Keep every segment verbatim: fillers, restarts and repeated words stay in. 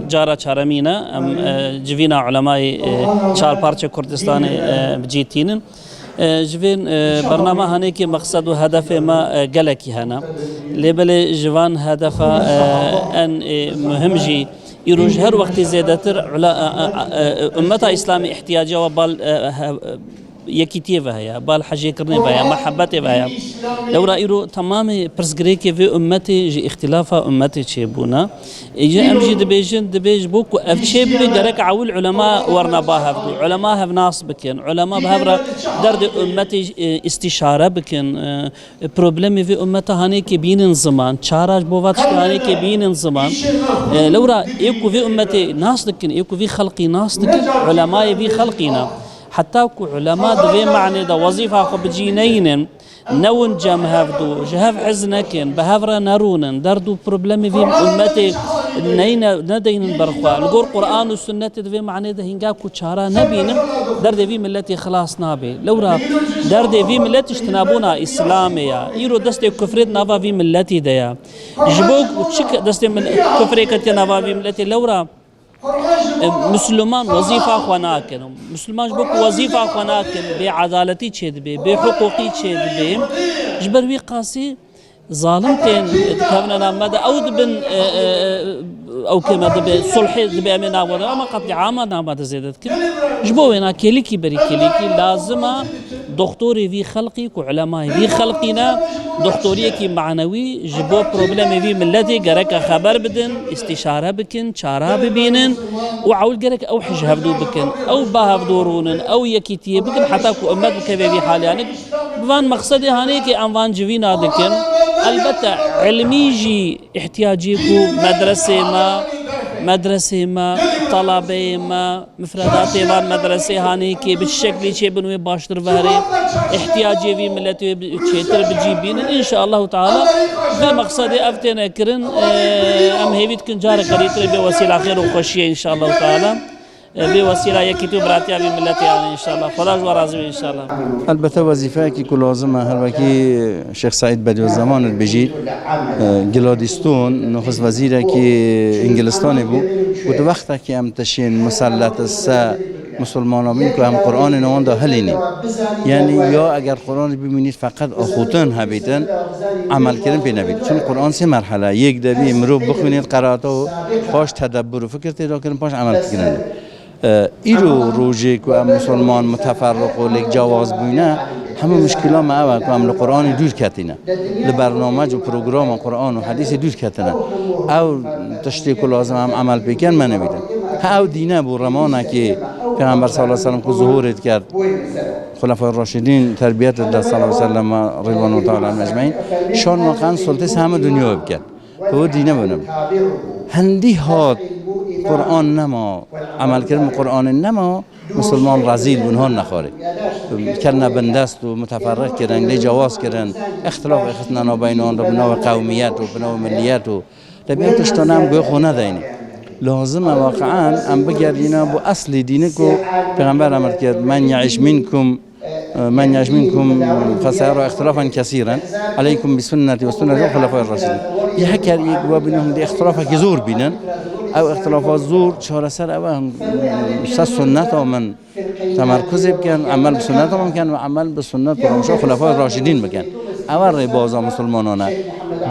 Cara çaremîn e, em e, civîna ulemayê e, çar parçe Kurdistanê e, bi cî tînin. E, ji vê e, bernama hanêkê mexsed û hedefê me e, gelekî hene. Lê belê ji van hedefa e, en e, muhim jî îro ji her wextî zêdetir ula, e, e, e, ummeta Îslamê ihtiyaciya we bal e, he- yekîtiyê ve heye, bal hejêkirinê ve heye, mehebetê ve heye. Lewra îro temamê pirsgirêkê vê ummetê ji îxtîlafa ummetê çêbûne. Îca em jî dibêjin, dibê ji bo ku ev çê bibe, gerek ewil ulema werine ba hevdû. Ulema hev nas bikin, ulema bi hev re derdê ummetê e, îstîşare bikin. E, problemê vê ummeta hanêkê bînin ziman, çara ji bo va tiştê hanêkê bînin ziman. E, lewra ê ku vê ummetê nas dikin, ê ku vî xelqî nas dikin, ulemayê vî xelqî ne. Heta ku ulema di vê manê de wezîfa xwe bi cî neynin, newin cem hevdû, ji hev hez nekin, bi hev re nerûnin, derd û problemê vî ummetê neyne, nedeynin ber xwe. Li gor Quran û Sunnetê di vê manê de hînga ku çara nebînin, derdê vî milletê xilas nabe. Lewra derdê vî milletî ji tunebûna Îslamê ye. Îro destê kufrê di nava vî milletî de ye. Ji bo ku çi ke-, destê mil-, kufrê ketiye nava vî milletê, lewra E, Misliman wezîfa xwe nakin. Misliman ji bo ku wezîfa xwe nakin, bêedaletî çêdibe, bêhiqûqî çêdibe. Ji ber wî qasî zalim tên dikevine nav me de, ew dibin, e, e, e, ew kê me dibe, sulhê dibe em ê nav we de, ama qetlîama nav me de zêde dikin. Ji bo wêna kêlîkî berî kêlîkî lazim e. Doktorê vî xelqî ku ulemayê vî xelqî ne, doktoriyekî manewî ji bo problemê vî milletê gereke xeber bidin, îstîşare bikin, çara bibînin û ewil gerek ew hej hevdû bikin, ew ba hevdû rûnin, ew yekîtiyê bikin heta ku ummet bikeve vî halê. Yanî bi van mexsedê hanê ke em van civîna dikin, elbette ilmî jî ihtiyacê ku medresê me, medresê me, talabeyê me, mifredatê van medresê hanê ke bi şeklî çêbin wê baştir verê, ihtiyacê vî milletê wê bi-, çêtir bi cî bînin. Înşaallahu Teala vê mexsedê ev têne kirin, e, em hêvî dikin careke dîtir bê wesîla xêr û xweşiyê înşaallahu Teala. E, vê wesîla yekîtî û biratiya vî milletê anî înşaallah. Xweda ji we razî be înşaallah. Elbette wezîfeyekî ku lazim e, her wekî Şêx Seîd Bedîuzzeman dibêjî, e, Gladstone, nexist wezîrekî Îngilistanê bû, got, wextekî em tişên misellet se Musulmana bîn ku em Quranê newan da hilînîn. Yanî ya eger Quranê bimînît feqet axûtin hebîtin, emelkirin pê nebît. Çun Quran sê merhele, yek devî mirov bixwînît qerata û paş tedebbur û fikir tê de kirin, paş emel kirin. E, îro rojê ku em Musulman muteferriq û lêkcewaz bûyne, hemû muşkila me ew e ku em li Quranê dûr ketîne. Li bernamec û programa Quran û Hedîsê dûr ketine. Ew tiştê ku lazim em emel pê ken me nebîtin. Ha ew dîne bû remanekê Pêxember sallallahu aleyhi ve sellem ku zuhûrê dikerd. Xulefay Raşidîn terbiyet dide sallallahu aleyhi ve sellem, Ridwanu Teala aleyhim ecmaîn. Şan waqan sultê hemû dinyayê biket. Bi wê dîne bûne. Hindî hat Quran nema, emelkirin bi Quranê nema, Musulman rezîl bûn, han nexwarê. Ketine bindest û muteferriq kirin, lê cewaz kirin, îxtilaf xistine navbeynan de bi navê qewmiyet û bi navê milliyet û. Te bîya tiştane em guhê xwe nedeyne. Lazim e waqian em bigerîne bo eslê dînê ku Pêxember emir kir, "Men ye'iş minkum, men ye'iş minkum feseyera îxtilafan kesîren. Aleykum bi sunnetî ve sunnetî xulefayir raşidîn." Yê heker yek we bînin hindî îxtilafekî zor bînin. Ew îxtilafa zor çareser ew e, ser sunneta min temerkuzê bikin, emel bi sunneta min bikin ve emel bi sunnet û rewşa xulefayê raşidîn bikin. Ew e rêbaza musulmanan e.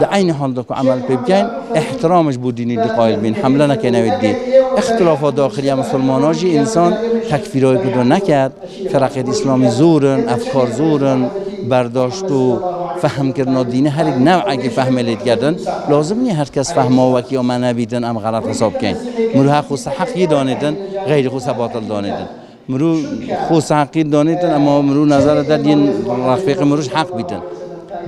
Di eynî hal de ku emel pê bikin, îhtiram ji bo dînî dî qayil bîn, hemle nekin wê dî. Îxtilafa daxiliya musulmana jî însan tekfîrayê ku do neket, firaqêt îslamî zor in, efkar zor in, berdaşt û fehmkirina dînî her yek newekî fehmê lê diketin. Lazim nîye her kes fehma wekî ya me nebîtin, em xelet hesab bikin. Mirov her xwe se heq yî danêtin, xeyrî xwe se batil danêtin. Mirov xwe seheqî danêtin, ema mirov nezere der yên refîqê mirov ji heq bîtin.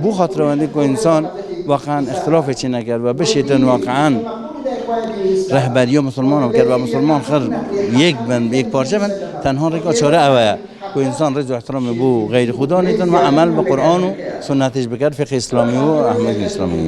Bo xatira wendê ku însan waqian îxtilafê çê neker ve bişêtin waqian rehberiya musulmana biker ve musulman xir yek bin, yek parçe bin, tenha rêka çare ew e ku însan rêz û îhtiramê bo xeyrî xwe danêtin ve emel bi Quran û sunnetê jî biker, fiqhê îslamî û ehmedî îslamî.